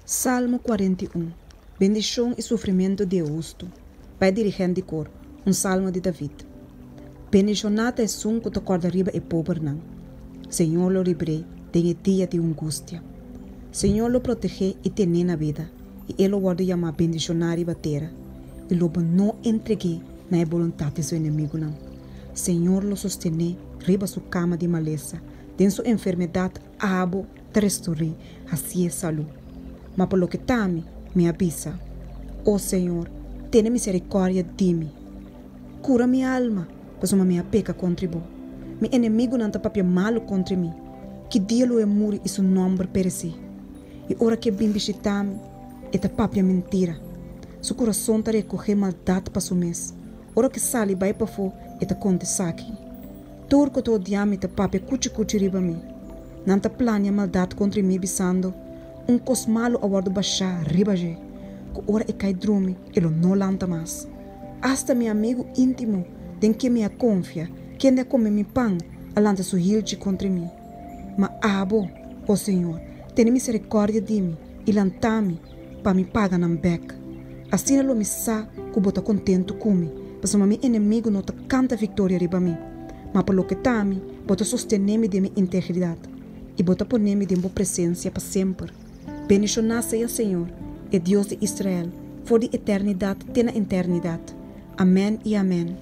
Salmo 41. Bendishon i sufrimentu di e hustu. Pa e dirigent di kor. Un salmo di David. Bendishoná ta esun ku ta kòrda riba e pobernan. Señor lo libr'é den e dia di ungustia. Señor lo proteg'é i ten'é na bida, i e lo wòrdu yamá bendishoná riba tera, i lo bo no entreg'é na e boluntat di su enemigunan. Señor lo sostené riba su kama di malesa, den su enfermedat abo ta restor'é, hasié salú. Ma pa loke ta mi, mi a bisa, O Señor, tene miserikòrdia di mi. Kura mi alma, pasobra mi a peka kontra bo. Mi enemigunan ta papia malu kontra mi. Ki dia lo e muri i su nòmber peresé? I ora ku e bin bishitá mi, e ta papia mentira. Su kurason ta rekohé maldat pa su mes. Ora ku e sali bai pafó, e ta konta esaki. Tur ku ta odiá mi ta papia kuchi-kuchi riba mi. Nan ta plania maldat kontra mi, bisando, Un kos malu a wòrdu bashá riba dje, ku ora e kai drumi e lo no lanta mas. Asta mi amigu íntimo, den ken mi a konfia, kende a kome mi pan, a lanta su hilchi kontra mi. Ma abo, o Señor, tene miserikòrdia di mi i lanta mi pa mi paga nan bèk. Asina lo mi sa ku bo ta kontentu ku mi, pasobra mi enemigu no ta kanta viktoria riba mi. Ma pa loke ta mi, bo ta sostené mi den mi integridat, i bo ta pone mi den bo presensia pa semper. Bendishoná sea Señor, e Dios di Israel, for di eternidat te na eternidat. Amèn i amèn.